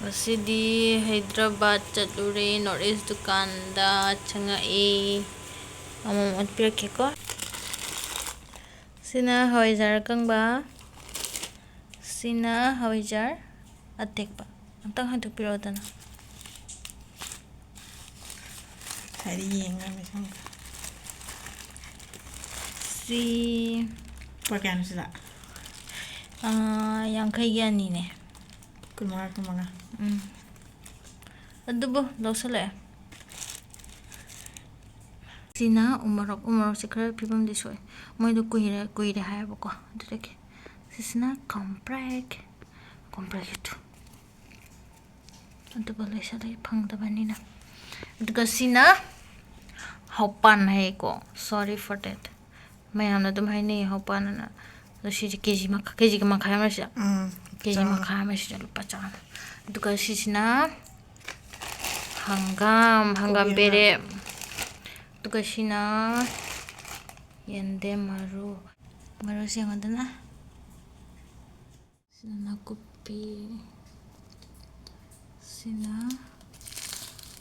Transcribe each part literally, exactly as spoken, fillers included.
ꯉꯁꯤꯗꯤ ꯍꯩꯗ꯭ꯔꯕꯥꯗ ꯆꯠꯂꯨꯔꯦ, north east ꯗꯨꯀꯥꯟꯗ ꯆꯪꯉꯛꯑꯦ꯫ ꯑꯃꯃꯝ ꯑꯣꯠꯄꯤꯔꯛꯀꯦꯀꯣ꯫ ꯁꯤꯅ ꯍꯋꯥꯏꯖꯥꯔ ꯑꯀꯪꯕ, ꯁꯤꯅ ꯍꯋꯥꯏꯖꯥꯔ ꯑꯇꯦꯛꯄ꯫ ꯑꯝꯇꯪ ꯍꯟꯗꯣꯛꯄꯤꯔꯛꯑꯣꯗꯅ꯫ ꯍꯥꯏꯗꯤ ꯌꯦꯡꯉꯒ ꯁꯝꯒ꯫ ꯁꯤ ꯂꯨꯄꯥ ꯀꯌꯥꯅꯣ ꯁꯤꯗ? ꯑꯥ, ꯌꯥꯡꯈꯩꯒꯤ ꯑꯅꯤꯅꯦ꯫ ꯀꯨꯟꯃꯉꯥ, ꯀꯨꯟꯃꯉꯥ꯫ ꯎꯝ꯫ ꯑꯗꯨꯕꯨ ꯂꯧꯁꯜꯂꯛꯑꯦ꯫ ꯁꯤꯅ ꯎꯃꯣꯔꯣꯛ꯫ ꯎꯃꯣꯔꯣꯛꯁꯦ ꯈꯔ ꯐꯤꯕꯝꯗꯤ ꯁꯣꯛꯑꯦ꯫ ꯃꯣꯏꯗꯣ ꯀꯨꯏꯔꯦ, ꯀꯨꯏꯔꯦ ꯍꯥꯏꯌꯦꯕꯀꯣ꯫ ꯑꯗꯨꯗꯒꯤ ꯁꯤꯁꯤꯅ ꯀꯣꯝꯄ꯭ꯔꯦꯛ꯫ ꯀꯣꯝꯄ꯭ꯔꯦꯛꯁꯨ ꯑꯗꯨꯒ ꯂꯣꯏꯁꯤꯜꯂꯦ ꯐꯪꯗꯕꯅꯤꯅ꯫ ꯑꯗꯨꯒ ꯁꯤꯅ ꯍꯧꯄꯥꯟ ꯍꯥꯏꯌꯦꯀꯣ, sorry for that꯫ ꯃꯌꯥꯝꯅ ꯑꯗꯨꯝ ꯍꯥꯏꯅꯩ ꯍꯧꯄꯥꯟ ꯑꯅ꯫ ꯑꯗꯣ ꯁꯤꯁꯦ ꯀꯦ ꯖꯤ ꯃꯈꯥ-, ꯀꯦ ꯖꯤꯒ ꯃꯈꯥꯏ ꯑꯃ ꯁꯤꯗ꯫ ꯎꯝ, ꯀꯦ ꯖꯤ ꯆꯥꯝꯃ꯫ ꯃꯈꯥꯏ ꯑꯃ ꯁꯤꯗ ꯂꯨꯄꯥ ꯆꯥꯝꯃ꯫ ꯑꯗꯨꯒ ꯁꯤꯁꯤꯅ ꯍꯪꯒꯥꯝ, ꯍꯪꯒꯥꯝ ꯀꯣꯕꯤ ꯑꯃ꯫ ꯄꯦꯔꯦ꯫ ꯑꯗꯨꯒ ꯁꯤꯅ ꯌꯦꯟꯗꯦꯝ ꯃꯔꯨ꯫ ꯃꯔꯨꯁꯦ ꯌꯦꯡꯉꯣꯗꯅ꯫ ꯁꯤꯅ ꯅꯥꯀꯨꯞꯄꯤ, ꯁꯤꯅ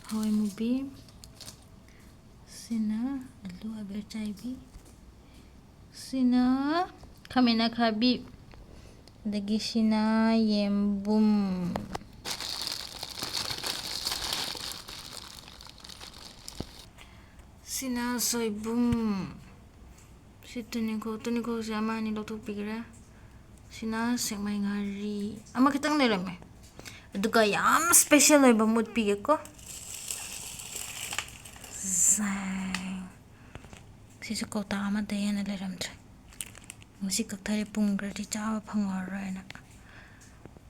ꯍꯋꯥꯏ ꯃꯨꯕꯤ, ꯁꯤꯅ ꯑꯂꯨ ꯑꯕꯦꯔ ꯆꯥꯏꯕꯤ, ꯁꯤꯅ ꯈꯥꯃꯦꯟ ꯑꯈꯥꯕꯤ, ꯑꯗꯒꯤ ꯁꯤꯅ ꯌꯦꯝꯕꯨꯝ, ꯁꯤꯅ ꯁꯣꯏꯕꯨꯝ, ꯁꯤ ꯇꯨꯅꯤꯡꯈꯣꯛ, ꯇꯨꯅꯤꯡꯈꯣꯛꯁꯦ ꯑꯃ ꯑꯅꯤ ꯂꯧꯊꯣꯛꯄꯤꯈ꯭ꯔꯦ꯫ ꯁꯤꯅ ꯁꯦꯛꯃꯥꯏ ꯉꯥꯔꯤ꯫ ꯑꯃ ꯈꯤꯇꯪ ꯂꯩꯔꯝꯃꯦ꯫ ꯑꯗꯨꯒ ꯌꯥꯝ special ꯑꯣꯏꯕ ꯑꯃ ꯎꯠꯄꯤꯒꯦꯀꯣ꯫ ꯖꯥꯡ꯫ ꯁꯤꯁꯨ ꯀꯧꯇꯥ ꯑꯃꯗ ꯍꯦꯟꯅ ꯂꯩꯔꯝꯗ꯭ꯔꯦ꯫ ꯉꯁꯤ ꯀꯛꯊꯔꯦ, ꯄꯨꯝꯈ꯭ꯔꯗꯤ ꯆꯥꯕ ꯐꯪꯉꯔꯣꯏꯅ꯫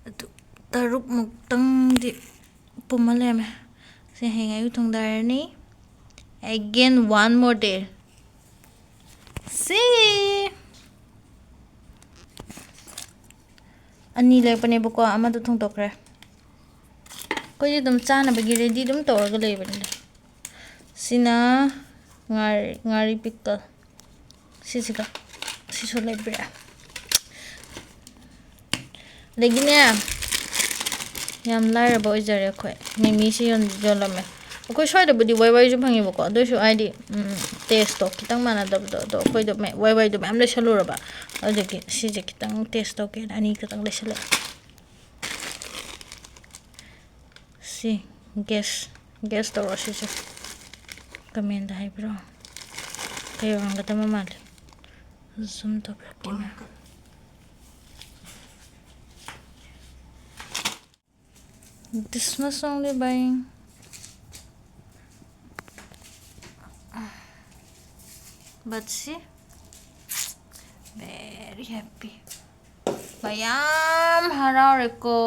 ꯑꯗꯨ ꯇꯔꯨꯛꯃꯨꯛꯇꯪꯗꯤ ꯄꯨꯝꯃ ꯂꯩꯔꯝꯃꯦ꯫ ꯁꯤ ꯍꯌꯦꯡ ꯑꯌꯨꯛ ꯊꯣꯡꯗꯔꯅꯤ꯫ Again, one more day. ꯁꯤ ꯑꯅꯤ ꯂꯩꯔꯛꯄꯅꯦꯕꯀꯣ, ꯑꯃꯗꯣ ꯊꯣꯡꯗꯣꯛꯈ꯭ꯔꯦ꯫ ꯑꯩꯈꯣꯏꯗꯤ ꯑꯗꯨꯝ ꯆꯥꯅꯕꯒꯤ ready ꯑꯗꯨꯝ ꯇꯧꯔꯒ ꯂꯩꯕꯅꯤꯗ꯫ ꯁꯤꯅ ꯉꯥꯔꯤ, ꯉꯥꯔꯤ pickle꯫ ꯁꯤꯁꯤꯒ ꯁꯤꯁꯨ ꯂꯩꯕꯤꯔꯦ꯫ ꯑꯗꯒꯤꯅꯦ, ꯌꯥꯝ ꯂꯥꯏꯔꯕ ꯑꯣꯏꯖꯔꯦ ꯑꯩꯈꯣꯏ꯫ ꯃꯤꯃꯤꯁꯤ ꯌꯣꯟ-, ꯌꯣꯜꯂꯝꯃꯦ꯫ ꯑꯩꯈꯣꯏ ꯁ꯭ꯋꯥꯏꯗꯕꯨꯗꯤ ꯋꯥꯏ ꯋꯥꯏꯁꯨ ꯐꯪꯉꯦꯕꯀꯣ, ꯑꯗꯨ ꯑꯣꯏꯁꯨ ꯍꯥꯏꯗꯤ, ꯎꯝ, ꯇꯦꯁꯇꯣ ꯈꯤꯇꯪ ꯃꯥꯟꯅꯗꯕꯗꯣ, ꯑꯗꯣ ꯑꯩꯈꯣꯏꯗꯣ ꯃ-, ꯋꯥꯏ ꯋꯥꯏꯗꯣ ꯃꯌꯥꯝ ꯂꯩꯁꯜꯂꯨꯔꯕ, ꯑꯗꯨꯒꯤ ꯁꯤꯁꯦ ꯈꯤꯇꯪ ꯇꯦꯁ ꯇꯧꯒꯦꯅ ꯑꯅꯤ ꯈꯛꯇꯪ ꯂꯩꯁꯜꯂꯛꯑꯦ꯫ ꯁꯤ ꯒꯦꯁ, ꯒꯦꯁ ꯇꯧꯔꯣ ꯁꯤꯁꯦ꯫ ꯀꯃꯦꯟꯗ ꯍꯥꯏꯕꯤꯔꯣ꯫ ꯀꯩ ꯑꯣꯏꯔꯝꯒꯗꯕ ꯃꯥꯜꯂꯤ? ꯖꯨꯝ ꯇꯧꯕꯤꯔꯛꯀꯦ ꯃꯌꯥꯝ꯫ This much only buying. But see, very happy. ꯃꯌꯥꯝ ꯍꯔꯥꯎꯔꯦꯀꯣ꯫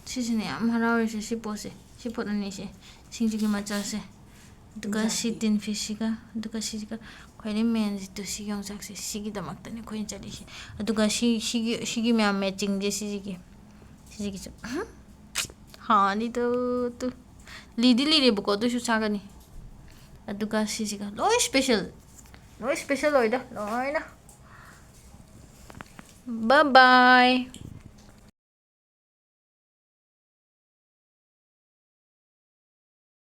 ꯁꯤꯁꯤꯅꯦ ꯌꯥꯝ ꯍꯔꯥꯎꯔꯤꯁꯦ, ꯁꯤ ꯄꯣꯠꯁꯦ, ꯁꯤ ꯄꯣꯠ ꯑꯅꯤꯁꯦ, ꯁꯤꯡꯖꯨꯒꯤ ꯃꯆꯜꯁꯦ꯫ ꯑꯗꯨꯒ ꯁꯤ ꯌꯣꯡꯆꯥꯛꯇꯤ꯫ ꯇꯤꯟ ꯐꯤꯁꯁꯤꯒ, ꯑꯗꯨꯒ ꯁꯤꯒ ꯈ꯭ꯋꯥꯏꯗꯒꯤ ꯃꯦꯟꯁꯤꯗ ꯁꯤ ꯌꯣꯡꯆꯥꯛꯁꯦ, ꯁꯤꯒꯤꯗꯃꯛꯇꯅꯦ ꯑꯩꯈꯣꯏꯅ ꯆꯠꯂꯤꯁꯦ꯫ ꯑꯗꯨꯒ ꯁꯤ, ꯁꯤꯒꯤ, ꯁꯤꯒꯤ ꯃꯌꯥꯝ ꯃꯦꯆꯤꯡꯁꯦ ꯁꯤꯁꯤꯒꯤ, ꯁꯤꯁꯤꯒꯤꯁꯨ꯫ ꯍꯥꯎꯅꯤꯗꯣ ꯇꯨ꯫ ꯂꯤꯗꯤ ꯂꯤꯔꯦꯕꯀꯣ, ꯑꯗꯨꯏꯁꯨ ꯆꯥꯒꯅꯤ꯫ ꯑꯗꯨꯒ ꯁꯤꯁꯤꯒ ꯂꯣꯏ ꯁ꯭ꯄꯦꯁꯦꯜ, ꯂꯣꯏ ꯁ꯭ꯄꯦꯁꯦꯜ ꯑꯣꯏꯗ, ꯂꯣꯏꯅ꯫ Bye bye.